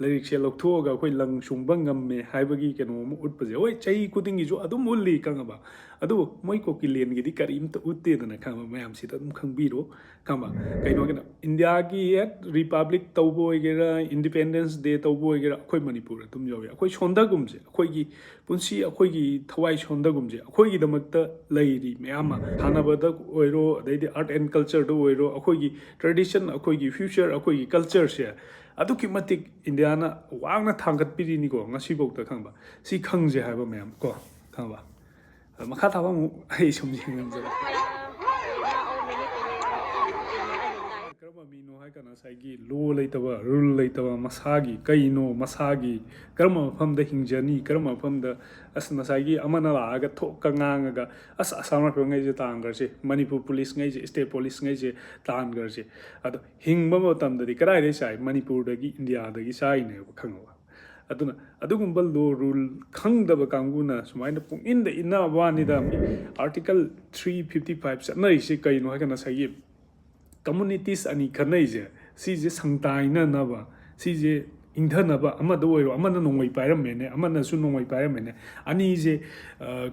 ꯂꯥꯏꯔꯤꯛꯁꯦ ꯂꯧꯊꯣꯛꯑꯒ ꯑꯩꯈꯣꯏ ꯂꯪ ꯁꯨꯡꯕ ꯉꯝꯃꯦ ꯍꯥꯏꯕꯒꯤ ꯀꯩꯅꯣ ꯑꯃ ꯎꯠꯄꯁꯦ, ꯍꯣꯏ, ꯆꯍꯤ ꯈꯨꯗꯤꯡꯒꯤꯁꯨ ꯑꯗꯨꯝ ꯎꯠꯂꯤ, ꯈꯪꯉꯕ? ꯑꯗꯨꯕꯨ ꯃꯣꯏ ꯀꯨꯀꯤꯂꯦꯟꯒꯤꯗꯤ ꯀꯔꯤꯝꯇ ꯎꯠꯇꯦꯗꯅ, ꯈꯪꯉꯕ? ꯃꯌꯥꯝꯁꯤꯗ ꯑꯗꯨꯝ ꯈꯪꯕꯤꯔꯣ, ꯈꯪꯉꯕ? ꯀꯩꯅꯣꯒꯤꯅ ꯏꯟꯗꯤꯌꯥꯒꯤ ꯍꯦꯛ ꯔꯤꯄꯥꯕ꯭ꯂꯤꯛ ꯇꯧꯕ ꯑꯣꯏꯒꯦꯔꯥ, ꯏꯟꯗꯤꯄꯦꯟꯗꯦꯟꯁ ꯗꯦ ꯇꯧꯕ ꯑꯣꯏꯒꯦꯔꯥ, ꯑꯩꯈꯣꯏ ꯃꯅꯤꯄꯨꯔ ꯑꯗꯨꯝ ꯌꯥꯎꯏ꯫ ꯑꯩꯈꯣꯏ ꯁꯣꯟꯊꯒꯨꯝꯁꯦ, ꯑꯩꯈꯣꯏꯒꯤ ꯄꯨꯟꯁꯤ, ꯑꯩꯈꯣꯏꯒꯤ ꯊꯋꯥꯏ ꯁꯣꯟꯊꯒꯨꯝꯁꯦ ꯑꯩꯈꯣꯏꯒꯤꯗꯃꯛꯇ ꯂꯩꯔꯤ ꯃꯌꯥꯝ ꯑꯃ꯫ ꯁꯥꯟꯅꯕꯗ ꯑꯣꯏꯔꯣ, ꯑꯗꯩꯗꯤ ꯑꯥꯔꯠ ꯑꯦꯟ ꯀꯜꯆꯔꯗ ꯑꯣꯏꯔꯣ, ꯑꯩꯈꯣꯏꯒꯤ ꯇ꯭ꯔꯦꯗꯤꯁꯟ, ꯑꯩꯈꯣꯏꯒꯤ ꯐ꯭ꯌꯨꯆꯔ, ꯑꯩꯈꯣꯏꯒꯤ ꯀꯜꯆꯔꯁꯦ ꯑꯗꯨꯛꯀꯤ ꯃꯇꯤꯛ ꯏꯟꯗꯤꯌꯥꯅ ꯋꯥꯡꯅ ꯊꯥꯡꯒꯠꯄꯤꯔꯤꯅꯤꯀꯣ ꯉꯁꯤꯐꯥꯎꯗ, ꯈꯪꯕ? ꯁꯤ ꯈꯪꯖꯦ ꯍꯥꯏꯕ ꯃꯌꯥꯝ ꯀꯣ, ꯈꯪꯕ? ꯑꯗꯣ ꯃꯈꯥ ꯇꯥꯕ ꯑꯃꯨꯛ ꯑꯩ ꯁꯨꯝ ꯌꯦꯡꯉꯝꯖꯔꯦ꯫ ꯀꯔꯝꯕ ꯃꯤꯅꯣ ꯍꯥꯏ ꯀꯥꯟꯗ ꯉꯁꯥꯏꯒꯤ ꯂꯣ ꯂꯩꯇꯕ, ꯔꯨꯜ ꯂꯩꯇꯕ, ꯃꯁꯥꯒꯤ ꯀꯩꯅꯣ, ꯃꯁꯥꯒꯤ ꯀꯔꯝꯕ ꯃꯐꯝꯗ ꯍꯤꯡꯖꯅꯤ, ꯀꯔꯝꯕ ꯃꯐꯝꯗ, ꯑꯁ, ꯉꯁꯥꯏꯒꯤ ꯑꯃꯅ ꯂꯥꯛꯑꯒ ꯊꯣꯛꯀ ꯉꯥꯡꯉꯒ, "ꯑꯁ, ꯑꯁꯥꯝ ꯔꯥꯏꯐꯜꯉꯩꯁꯦ ꯇꯥꯟꯈ꯭ꯔꯁꯤ, ꯃꯅꯤꯄꯨꯔ ꯄꯨꯂꯤꯁꯉꯩꯁꯦ, ꯁ꯭ꯇꯦꯠ ꯄꯨꯂꯤꯁꯉꯩꯁꯦ ꯇꯥꯟꯈ꯭ꯔꯁꯤ"꯫ ꯑꯗꯣ ꯍꯤꯡꯕ ꯃꯇꯝꯗꯗꯤ ꯀꯗꯥꯏꯗꯒꯤ ꯆꯥꯏ? ꯃꯅꯤꯄꯨꯔꯗꯒꯤ, ꯏꯟꯗꯤꯌꯥꯗꯒꯤ ꯆꯥꯏꯅꯦꯕ, ꯈꯪꯉꯕ? ꯑꯗꯨꯅ ꯑꯗꯨꯒꯨꯝꯕ ꯂꯣ ꯔꯨꯜ ꯈꯪꯗꯕ ꯀꯥꯡꯕꯨꯅ ꯁꯨꯃꯥꯏꯅ ꯄꯨꯡꯏꯟꯗ ꯏꯟꯅꯕ ꯋꯥꯅꯤꯗ꯫ ꯃꯤ ꯑꯥꯔꯇꯤꯀꯜ ꯊ꯭ꯔꯤ ꯐꯤꯐꯇꯤ ꯐꯥꯏꯚ ꯆꯠꯅꯔꯤꯁꯦ ꯀꯩꯅꯣ ꯍꯥꯏ ꯀꯥꯟꯗ ꯉꯁꯥꯏꯒꯤ ꯀꯝꯃꯨꯅꯤꯇꯤꯁ ꯑꯅꯤ ꯈꯠꯅꯩꯁꯦ, ꯁꯤꯁꯦ ꯁꯪꯇꯥꯏꯅꯅꯕ, ꯁꯤꯁꯦ ꯏꯪꯊꯅꯕ, ꯑꯃꯗ ꯑꯣꯏꯔꯣ, ꯑꯃꯅ ꯅꯣꯡꯃꯩ ꯄꯥꯏꯔꯝꯃꯦꯅꯦ, ꯑꯃꯅꯁꯨ ꯅꯣꯡꯃꯩ ꯄꯥꯏꯔꯝꯃꯦꯅꯦ, ꯑꯅꯤꯁꯦ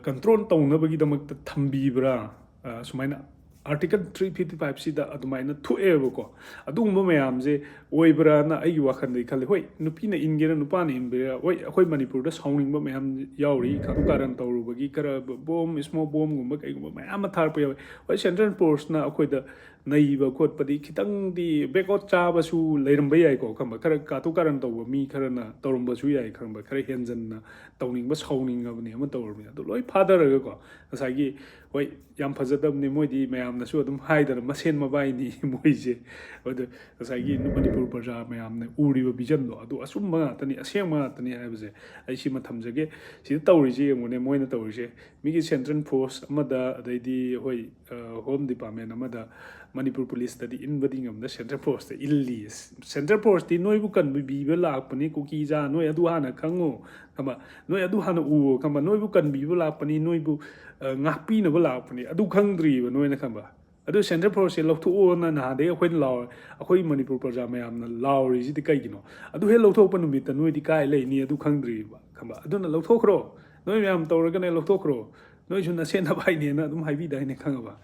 ꯀꯟꯇ꯭ꯔꯣꯜ ꯇꯧꯅꯕꯒꯤꯗꯃꯛꯇ ꯊꯝꯕꯤꯕ꯭ꯔꯥ? ꯑ, ꯁꯨꯃꯥꯏꯅ ꯑꯥꯔꯇꯤꯀꯜ ꯊ꯭ꯔꯤ ꯐꯤꯐꯇꯤ ꯐꯥꯏꯚꯁꯤꯗ ꯑꯗꯨꯃꯥꯏꯅ ꯊꯣꯛꯑꯦꯕꯀꯣ꯫ ꯑꯗꯨꯒꯨꯝꯕ ꯃꯌꯥꯝꯁꯦ ꯑꯣꯏꯕ꯭ꯔꯥꯅ ꯑꯩꯒꯤ ꯋꯥꯈꯜꯗꯗꯤ ꯈꯜꯂꯤ꯫ ꯍꯣꯏ, ꯅꯨꯄꯤꯅ ꯏꯟꯒꯦꯔꯥ, ꯅꯨꯄꯥꯅ ꯏꯟꯒꯦꯔꯥ, ꯍꯣꯏ, ꯑꯩꯈꯣꯏ ꯃꯅꯤꯄꯨꯔꯗ ꯁꯥꯎꯅꯤꯡꯕ ꯃꯌꯥꯝ ꯌꯥꯎꯔꯤ, ꯀꯥꯇꯨ ꯀꯥꯔꯟ ꯇꯧꯔꯨꯕꯒꯤ, ꯈꯔ ꯕꯣꯝ, ꯏꯁꯃꯣꯛ ꯕꯣꯝꯒꯨꯝꯕ ꯀꯩꯒꯨꯝꯕ ꯃꯌꯥꯝ ꯑꯃ ꯊꯥꯔꯛꯄ ꯌꯥꯎꯋꯤ꯫ ꯍꯣꯏ, ꯁꯦꯟꯇ꯭ꯔꯦꯜ ꯐꯣꯔꯁꯅ ꯑꯩꯈꯣꯏꯗ ꯅꯩꯕ ꯈꯣꯠꯄꯗꯤ ꯈꯤꯇꯪꯗꯤ backward ꯆꯥꯕꯁꯨ ꯂꯩꯔꯝꯕ ꯌꯥꯏꯀꯣ, ꯈꯪꯕ? ꯈꯔ ꯀꯥꯇꯨ ꯀꯥꯔꯟ ꯇꯧꯕ ꯃꯤ ꯈꯔꯅ ꯇꯧꯔꯝꯕꯁꯨ ꯌꯥꯏ, ꯈꯪꯕ? ꯈꯔ ꯍꯦꯟꯖꯟꯅ ꯇꯧꯅꯤꯡꯕ, ꯁꯥꯎꯅꯤꯡꯉꯕꯅꯤ ꯑꯃ ꯇꯧꯔꯕꯅꯤ, ꯑꯗꯨ ꯂꯣꯏ ꯐꯥꯗꯔꯒꯀꯣ, ꯉꯁꯥꯏꯒꯤ, ꯍꯣꯏ, ꯌꯥꯝ ꯐꯖꯗꯕꯅꯤ, ꯃꯣꯏꯗꯤ ꯃꯌꯥꯝꯅꯁꯨ ꯑꯗꯨꯝ ꯍꯥꯏꯗꯅ ꯃꯁꯦꯟ ꯃꯕꯥꯏꯅꯤ ꯃꯣꯏꯁꯦ꯫ ꯑꯗꯨ ꯉꯁꯥꯏꯒꯤ ꯃꯅꯤꯄꯨꯔ ꯄ꯭ꯔꯖꯥ ꯃꯌꯥꯝꯅ ꯎꯔꯤꯕ vision ꯗꯣ, ꯑꯗꯨ ꯑꯆꯨꯝꯕ ꯉꯥꯛꯇꯅꯤ, ꯑꯁꯦꯡꯕ ꯉꯥꯛꯇꯅꯤ ꯍꯥꯏꯕꯁꯦ ꯑꯩ ꯁꯤꯃ ꯊꯝꯖꯒꯦ꯫ ꯁꯤꯗ ꯇꯧꯔꯤꯁꯦ ꯌꯦꯡꯉꯨꯅꯦ, ꯃꯣꯏꯅ ꯇꯧꯔꯤꯁꯦ, ꯃꯤꯒꯤ central force ꯑꯃꯗ, ꯑꯗꯩꯗꯤ ꯍꯣꯏ, ꯑ, home department ꯑꯃꯗ ꯃꯅꯤꯄꯨꯔ ꯄꯨꯂꯤꯁꯇꯗꯤ ꯏꯟꯕꯗꯤ ꯉꯝꯗ central force ꯇ ꯏꯜꯂꯤ꯫ Central force ꯇꯤ ꯅꯣꯏꯕꯨ ꯀꯟꯕꯤꯕ ꯂꯥꯛꯄꯅꯤ, ꯀꯨꯀꯤꯖꯥ, ꯅꯣꯏ ꯑꯗꯨ ꯍꯥꯟꯅ ꯈꯪꯉꯨ, ꯈꯪꯕ? ꯅꯣꯏ ꯑꯗꯨ ꯍꯥꯟꯅ ꯎꯋꯣ, ꯈꯪꯕ? ꯅꯣꯏꯕꯨ ꯀꯟꯕꯤꯕ ꯂꯥꯛꯄꯅꯤ, ꯅꯣꯏꯕꯨ, ꯑ, ꯉꯥꯛꯄꯤꯅꯕ ꯂꯥꯛꯄꯅꯤ, ꯑꯗꯨ ꯈꯪꯗ꯭ꯔꯤꯕ ꯅꯣꯏꯅ, ꯈꯪꯕ? ꯑꯗꯨ central force ꯁꯦ ꯂꯧꯊꯣꯛꯑꯣꯅ ꯅꯍꯥꯟꯗꯩ ꯑꯩꯈꯣꯏꯅ ꯂꯥꯎꯔ-, ꯑꯩꯈꯣꯏ ꯃꯅꯤꯄꯨꯔ ꯄ꯭ꯔꯖꯥ ꯃꯌꯥꯝꯅ ꯂꯥꯎꯔꯤꯁꯤꯗꯤ ꯀꯩꯒꯤꯅꯣ? ꯑꯗꯨ ꯍꯦꯛ ꯂꯧꯊꯣꯛꯄ ꯅꯨꯃꯤꯠꯇ ꯅꯣꯏꯗꯤ ꯀꯥꯏ ꯂꯩꯅꯤ, ꯑꯗꯨ ꯈꯪꯗ꯭ꯔꯤꯕ, ꯈꯪꯕ? ꯑꯗꯨꯅ ꯂꯧꯊꯣꯛꯈ꯭ꯔꯣ, ꯅꯣꯏ ꯃꯌꯥꯝ ꯇꯧꯔꯒꯅꯦ, ꯂꯧꯊꯣꯛꯈ꯭ꯔꯣ, ꯅꯣꯏꯁꯨ ꯅꯁꯦꯟꯅꯕ ꯍꯥꯏꯅꯦꯅ ꯑꯗꯨꯝ ꯍꯥꯏꯕꯤꯗꯥꯏꯅꯦ, ꯈꯪꯉꯕ?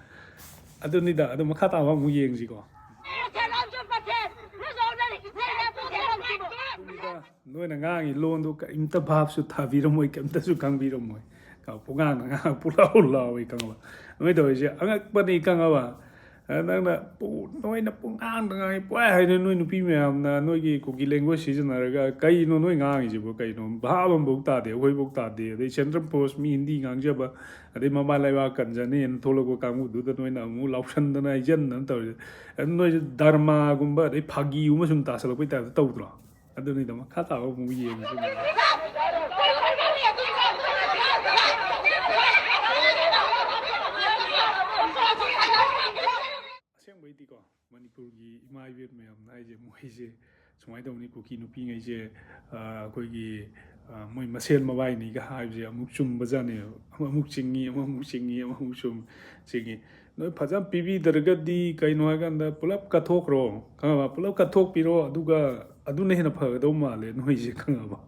ꯑꯗꯨꯅꯤꯗ, ꯑꯗꯨ ꯃꯈꯥ ꯇꯥꯕ ꯑꯃꯨꯛ ꯌꯦꯡꯁꯤꯀꯣ꯫ ꯑꯗꯨꯅꯤꯗ, ꯅꯣꯏꯅ ꯉꯥꯡꯉꯤ ꯂꯣꯟꯗꯣ ꯀꯔꯤꯝꯇ ꯚꯥꯞꯁꯨ ꯊꯥꯕꯤꯔꯝꯃꯣꯏ, ꯀꯔꯤꯝꯇꯁꯨ ꯈꯪꯕꯤꯔꯝꯃꯣꯏ꯫ ꯄꯨꯡꯉꯥꯡꯗ ꯉꯥꯡ ꯄꯨꯂꯥꯎ ꯂꯥꯎꯋꯤ, ꯈꯪꯉꯕ? ꯅꯣꯏ ꯇꯧꯔꯤꯁꯦ ꯑꯉꯛꯄꯅꯤ, ꯈꯪꯉꯕ? ꯑ, ꯅꯪꯅ ꯄꯨ-, ꯅꯣꯏꯅ ꯄꯨꯡꯉꯥꯡꯗ ꯉꯥꯡꯉꯤ, ꯄꯨꯡꯍꯥꯏ ꯍꯥꯏꯅꯤ, ꯅꯣꯏ ꯅꯨꯄꯤ ꯃꯌꯥꯝꯅ ꯅꯣꯏꯒꯤ ꯀꯨꯀꯤ language ꯁꯤꯖꯤꯟꯅꯔꯒ꯫ ꯀꯩꯅꯣ ꯅꯣꯏ ꯉꯥꯡꯉꯤꯁꯤꯕꯣ? ꯀꯩꯅꯣ ꯚꯥꯞ ꯑꯃꯐꯥꯎ ꯇꯥꯗꯦ, ꯑꯩꯈꯣꯏꯐꯥꯎ ꯇꯥꯗꯦ꯫ ꯑꯗꯩ central force ꯃꯤ ꯍꯤꯟꯗꯤ ꯉꯥꯡꯖꯕ, ꯑꯗꯩ ꯃꯃꯥ ꯂꯩꯕꯥꯛ ꯀꯟꯖꯅꯤꯅ ꯊꯣꯛꯂꯛꯄ ꯀꯥꯡꯕꯨꯗꯨꯗ ꯅꯣꯏꯅ ꯑꯃꯨꯛ ꯂꯥꯎꯁꯟꯗꯅ ꯍꯩꯖꯟꯗꯅ ꯇꯧꯔꯤꯁꯦ꯫ ꯑꯗꯨ ꯅꯣꯏꯁꯦ ꯙꯔꯃꯥꯒꯨꯝꯕ ꯑꯗꯩ ꯐꯥꯒꯤꯒꯨꯝꯕ ꯁꯨꯝ ꯇꯥꯁꯜꯂꯛꯄꯩ type ꯇ ꯇꯧꯗ꯭ꯔꯣ? ꯑꯗꯨꯅꯤꯗ, ꯃꯈꯥ ꯇꯥꯕ ꯑꯃꯨꯛ ꯌꯦꯡꯉꯁꯤ꯫ ꯑꯁꯦꯡꯕꯩꯗꯤꯀꯣ, ꯃꯅꯤꯄꯨꯔꯒꯤ ꯏꯃꯥ ꯏꯕꯦꯟ ꯃꯌꯥꯝꯅ ꯍꯥꯏꯁꯦ, ꯃꯣꯏꯁꯦ ꯁꯨꯃꯥꯏꯅ ꯇꯧꯕꯅꯤ, ꯀꯨꯀꯤ ꯅꯨꯄꯤꯉꯩꯁꯦ, ꯑ, ꯑꯩꯈꯣꯏꯒꯤ, ꯑ, ꯃꯣꯏ ꯃꯁꯦꯟ ꯃꯕꯥꯏꯅꯤꯒ ꯍꯥꯏꯕꯁꯦ ꯑꯃꯨꯛ ꯆꯨꯝꯕꯖꯥꯠꯅꯦꯕ꯫ ꯑꯃꯃꯨꯛ ꯆꯤꯡꯉꯤ, ꯑꯃꯃꯨꯛ ꯆꯤꯡꯉꯤ, ꯑꯃꯃꯨꯛ ꯆꯨꯝ-, ꯆꯤꯡꯉꯤ꯫ ꯅꯣꯏ ꯐꯖꯅ ꯄꯤꯕꯤꯗ꯭ꯔꯒꯗꯤ ꯀꯩꯅꯣ ꯍꯥꯏꯀꯥꯟꯗ ꯄꯨꯂꯞ ꯀꯠꯊꯣꯛꯈ꯭ꯔꯣ, ꯈꯪꯉꯕ? ꯄꯨꯂꯞ ꯀꯠꯊꯣꯛꯄꯤꯔꯣ, ꯑꯗꯨꯒ ꯑꯗꯨꯅ ꯍꯦꯟꯅ ꯐꯒꯗꯧ ꯃꯥꯜꯂꯦ ꯅꯣꯏꯁꯦ, ꯈꯪꯉꯕ?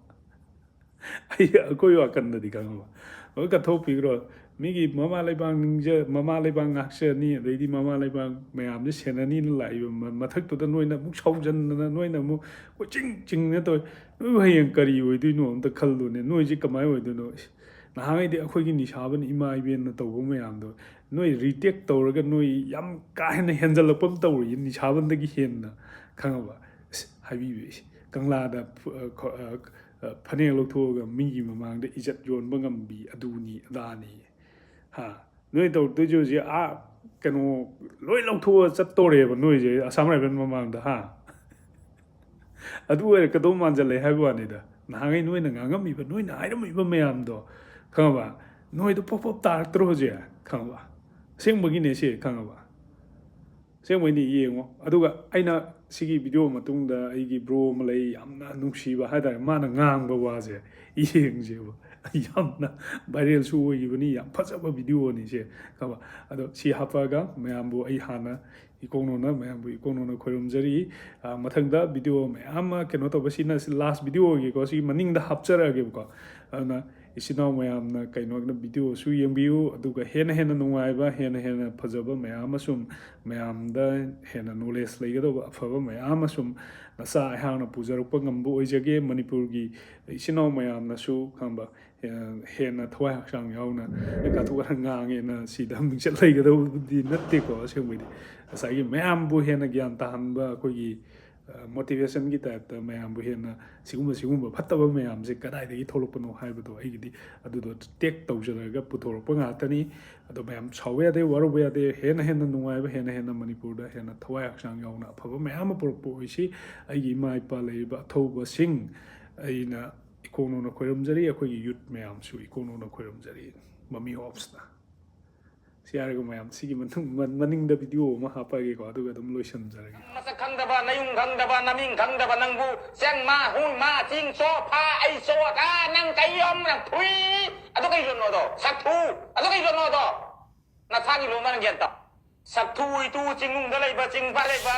ꯑꯩ, ꯑꯩꯈꯣꯏ ꯋꯥꯈꯜꯗꯗꯤ, ꯈꯪꯉꯕ? ꯂꯣꯏ ꯀꯠꯊꯣꯛꯄꯤꯈ꯭ꯔꯣ꯫ ꯃꯤꯒꯤ ꯃꯃꯥ ꯂꯩꯕꯥꯛ ꯅꯤꯡꯖ-, ꯃꯃꯥ ꯂꯩꯕꯥꯛ ꯉꯥꯛꯆꯅꯤ, ꯑꯗꯩꯗꯤ ꯃꯃꯥ ꯂꯩꯕꯥꯛ ꯃꯌꯥꯝꯁꯦ ꯁꯦꯟꯅꯅꯤꯅ ꯂꯥꯛꯏꯕ ꯃ-, ꯃꯊꯛꯇꯨꯗ ꯅꯣꯏꯅ ꯑꯃꯨꯛ ꯁꯥꯎꯖꯟꯗꯅ, ꯅꯣꯏꯅ ꯑꯃꯨꯛ ꯀꯣꯏꯆꯤꯡ ꯆꯤꯡꯅ ꯇꯧꯋꯤ꯫ ꯅꯣꯏꯕꯨ ꯍꯌꯦꯡ ꯀꯔꯤ ꯑꯣꯏꯗꯣꯏꯅꯣ ꯑꯝꯇ ꯈꯜꯂꯨꯅꯦ꯫ ꯅꯣꯏꯁꯦ ꯀꯃꯥꯏꯅ ꯑꯣꯏꯗꯣꯏꯅꯣ? ꯏꯁ, ꯅꯍꯥꯟꯉꯩꯗꯤ ꯑꯩꯈꯣꯏꯒꯤ ꯅꯤꯁꯥꯕꯟ ꯏꯃꯥ ꯏꯕꯦꯟꯅ ꯇꯧꯕ ꯃꯌꯥꯝꯗꯣ ꯅꯣꯏ ꯔꯤꯇꯦꯛ ꯇꯧꯔꯒ ꯅꯣꯏ ꯌꯥꯝ ꯀꯥ ꯍꯦꯟꯅ ꯍꯦꯟꯖꯜꯂꯛꯄ ꯑꯃ ꯇꯧꯔꯤꯌꯦ, ꯅꯤꯁꯥꯕꯟꯗꯒꯤ ꯍꯦꯟꯅ, ꯈꯪꯉꯕ? ꯑꯁ, ꯍꯥꯏꯕꯤꯕ ꯑꯩꯁꯦ, ꯀꯪꯂꯥꯗ ꯐ-, ꯑ, ꯈ-, ꯑ, ꯑ, ꯐꯅꯦꯛ ꯂꯧꯊꯣꯛꯑꯒ ꯃꯤꯒꯤ ꯃꯃꯥꯡꯗ ꯏꯖꯠ ꯌꯣꯟꯕ ꯉꯝꯕꯤ, ꯑꯗꯨꯅꯤ ꯑꯗꯥꯅꯤ, ꯍꯥ? ꯅꯣꯏ ꯇꯧꯔꯛꯇꯣꯏꯁꯦ ꯍꯧꯖꯤꯛ, ꯑꯥ, ꯀꯩꯅꯣ, ꯂꯣꯏ ꯂꯧꯊꯣꯛꯑ ꯆꯠꯇꯣꯔꯦꯕ ꯅꯣꯏꯁꯦ ꯑꯁꯥꯝ ꯔꯥꯏꯐꯜ ꯃꯃꯥꯡꯗ, ꯍꯥ? ꯑꯗꯨ ꯑꯣꯏꯔꯛꯀꯗꯧ ꯃꯥꯟꯁꯤꯜꯂꯛꯑꯦ ꯍꯥꯏꯕ ꯋꯥꯅꯤꯗ꯫ ꯅꯍꯥꯟꯉꯩ ꯅꯣꯏꯅ ꯉꯥꯡꯉꯝꯃꯤꯕ, ꯅꯣꯏꯅ ꯍꯥꯏꯔꯝꯃꯤꯕ ꯃꯌꯥꯝꯗꯣ, ꯈꯪꯉꯕ? ꯅꯣꯏꯗꯣ ꯄꯣꯞ ꯄꯣꯞ ꯇꯥꯔꯛꯇ꯭ꯔꯣ ꯍꯧꯖꯤꯛ? ꯈꯪꯉꯕ? ꯑꯁꯦꯡꯕꯒꯤꯅꯦ ꯁꯤ, ꯈꯪꯉꯕ? ꯑꯁꯦꯡꯕꯩꯅꯦ, ꯌꯦꯡꯉꯣ꯫ ꯑꯗꯨꯒ ꯑꯩꯅ ꯁꯤꯒꯤ ꯚꯤꯗꯤꯑꯣ ꯃꯇꯨꯡꯗ ꯑꯩꯒꯤ ꯕ꯭ꯔꯣ ꯑꯃ ꯂꯩ, ꯌꯥꯝꯅ ꯅꯨꯡꯁꯤꯕ ꯍꯥꯏꯇꯥꯔꯦ, ꯃꯥꯅ ꯉꯥꯡꯕ ꯋꯥꯁꯦ ꯌꯦꯡꯁꯦꯕ꯫ ꯌꯥꯝꯅ ꯚꯥꯏꯔꯦꯜꯁꯨ ꯑꯣꯏꯈꯤꯕꯅꯤ, ꯌꯥꯝ ꯐꯖꯕ ꯚꯤꯗꯤꯑꯣꯅꯤ ꯁꯦ, ꯈꯪꯉꯕ? ꯑꯗꯣ ꯁꯤ ꯍꯥꯞꯄꯛꯑꯒ ꯃꯌꯥꯝꯕꯨ ꯑꯩ ꯍꯥꯟꯅ ꯏꯀꯣꯛꯅꯣꯅ, ꯃꯌꯥꯝꯕꯨ ꯏꯀꯣꯛꯅꯣꯅ ꯈꯣꯏꯔꯨꯝꯖꯔꯤ꯫ ꯑ, ꯃꯊꯪꯗ ꯚꯤꯗꯤꯑꯣ ꯃꯌꯥꯝ ꯑꯃ ꯀꯩꯅꯣ ꯇꯧꯕ, ꯁꯤꯅ ꯂꯥꯁ ꯚꯤꯗꯤꯑꯣ ꯑꯣꯏꯒꯦꯀꯣ, ꯁꯤꯒꯤ ꯃꯅꯤꯡꯗ ꯍꯥꯞꯆꯔꯛꯑꯒꯦꯕꯀꯣ꯫ ꯑꯗꯨꯅ ꯏꯆꯤꯟ ꯏꯅꯥꯎ ꯃꯌꯥꯝꯅ ꯀꯩꯅꯣ ꯚꯤꯗꯤꯑꯣꯁꯨ ꯌꯦꯡꯕꯤꯌꯨ, ꯑꯗꯨꯒ ꯍꯦꯟꯅ ꯍꯦꯟꯅ ꯅꯨꯡꯉꯥꯏꯕ, ꯍꯦꯟꯅ ꯍꯦꯟꯅ ꯐꯖꯕ ꯃꯌꯥꯝ ꯑꯃ ꯁꯨꯝ, ꯃꯌꯥꯝꯗ ꯍꯦꯟꯅ ꯅꯣꯂꯦꯖ ꯂꯩꯒꯗꯧꯕ ꯑꯐꯕ ꯃꯌꯥꯝ ꯑꯃ ꯁꯨꯝ ꯅꯆꯥ ꯑꯩꯍꯥꯛꯅ ꯄꯨꯖꯔꯛꯄ ꯉꯝꯕ ꯑꯣꯏꯖꯒꯦ꯫ ꯃꯅꯤꯄꯨꯔꯒꯤ ꯏꯆꯤꯟ ꯏꯅꯥꯎ ꯃꯌꯥꯝꯅꯁꯨ, ꯈꯪꯕ, ꯍꯦꯟꯅ ꯊꯋꯥꯏ ꯍꯛꯆꯥꯡ ꯌꯥꯎꯅ ꯀꯥꯊꯣꯛ ꯀꯥꯔꯟ ꯉꯥꯡꯉꯦꯅ ꯁꯤꯗ ꯃꯤꯡꯆꯠ ꯂꯩꯒꯗꯧꯕꯗꯤ ꯅꯠꯇꯦꯀꯣ꯫ ꯑꯁꯦꯡꯕꯩꯗꯤ ꯉꯁꯥꯏꯒꯤ ꯃꯌꯥꯝꯕꯨ ꯍꯦꯟꯅ ꯒ꯭ꯌꯥꯟ ꯇꯥꯍꯟꯕ, ꯑꯩꯈꯣꯏꯒꯤ, ꯑ, ꯃꯣꯇꯤꯚꯦꯁꯟꯒꯤ ꯇꯥꯏꯞꯇ ꯃꯌꯥꯝꯕꯨ ꯍꯦꯟꯅ ꯁꯤꯒꯨꯝꯕ, ꯁꯤꯒꯨꯝꯕ ꯐꯠꯇꯕ ꯃꯌꯥꯝꯁꯦ ꯀꯗꯥꯏꯗꯒꯤ ꯊꯣꯛꯂꯛꯄꯅꯣ ꯍꯥꯏꯕꯗꯣ ꯑꯩꯒꯤꯗꯤ ꯑꯗꯨꯗꯣ ꯇꯦꯛ ꯇꯧꯖꯔꯒ ꯄꯨꯊꯣꯔꯛꯄ ꯉꯥꯛꯇꯅꯤ꯫ ꯑꯗꯣ ꯃꯌꯥꯝ ꯁꯥꯎꯕ ꯌꯥꯗꯦ, ꯋꯥꯔꯧꯕ ꯌꯥꯗꯦ꯫ ꯍꯦꯟꯅ ꯍꯦꯟꯅ ꯅꯨꯡꯉꯥꯏꯕ, ꯍꯦꯟꯅ ꯍꯦꯟꯅ ꯃꯅꯤꯄꯨꯔꯗ ꯍꯦꯟꯅ ꯊꯋꯥꯏ ꯍꯛꯆꯥꯡ ꯌꯥꯎꯅ ꯑꯐꯕ ꯃꯌꯥꯝ ꯑꯃ ꯄꯨꯔꯛꯄ ꯑꯣꯏꯁꯤ꯫ ꯑꯩꯒꯤ ꯏꯃꯥ ꯏꯄꯥ ꯂꯩꯔꯤꯕ ꯑꯊꯧꯕꯁꯤꯡ ꯑꯩꯅ ꯏꯀꯣꯛꯅꯣꯅ ꯈꯣꯏꯔꯝꯖꯔꯤ, ꯑꯩꯈꯣꯏꯒꯤ ꯌꯨꯠ ꯃꯌꯥꯝꯁꯨ ꯏꯀꯣꯛꯅꯣꯅ ꯈꯣꯏꯔꯝꯖꯔꯤ꯫ ꯃꯃꯤ ꯑꯣꯞꯁꯅ꯫ ꯁꯤ ꯍꯥꯏꯔꯒ ꯃꯌꯥꯝ ꯁꯤꯒꯤ ꯃꯅꯨꯡ-, ꯃ-, ꯃꯅꯤꯡꯗ ꯚꯤꯗꯤꯑꯣ ꯑꯃ ꯍꯥꯞꯄꯛꯑꯒꯦꯀꯣ, ꯑꯗꯨꯒ ꯑꯗꯨꯝ ꯂꯣꯏꯁꯤꯟꯖꯔꯒꯦ꯫ ꯃꯁꯛ ꯈꯪꯗꯕ, ꯅꯌꯨꯝ ꯈꯪꯗꯕ, ꯅꯃꯤꯡ ꯈꯪꯗꯕ ꯅꯪꯕꯨ ꯆꯦꯡ ꯃꯥ, ꯍꯨꯏ ꯃꯥ, ꯆꯤꯡ ꯆꯣ, ꯐꯥ, ꯑꯩ ꯆꯣ, ꯗꯥ, ꯅꯪ ꯀꯩ ꯌꯣꯝ, ꯅꯪ ꯐꯨꯏ꯫ ꯑꯗꯨ ꯀꯩ ꯂꯣꯟꯅꯣꯗꯣ? ꯁꯛꯊꯨ꯫ ꯑꯗꯨ ꯀꯩ ꯂꯣꯟꯅꯣꯗꯣ? ꯅꯁꯥꯒꯤ ꯂꯣꯟ ꯃꯥꯅ ꯒ꯭ꯌꯥꯟ ꯇꯥꯎ꯫ ꯁꯛꯊꯨ ꯏꯇꯨ ꯆꯤꯡꯅꯨꯡꯗ ꯂꯩꯕ, ꯆꯤꯡ ꯃꯄꯥꯟ ꯂꯩꯕ꯫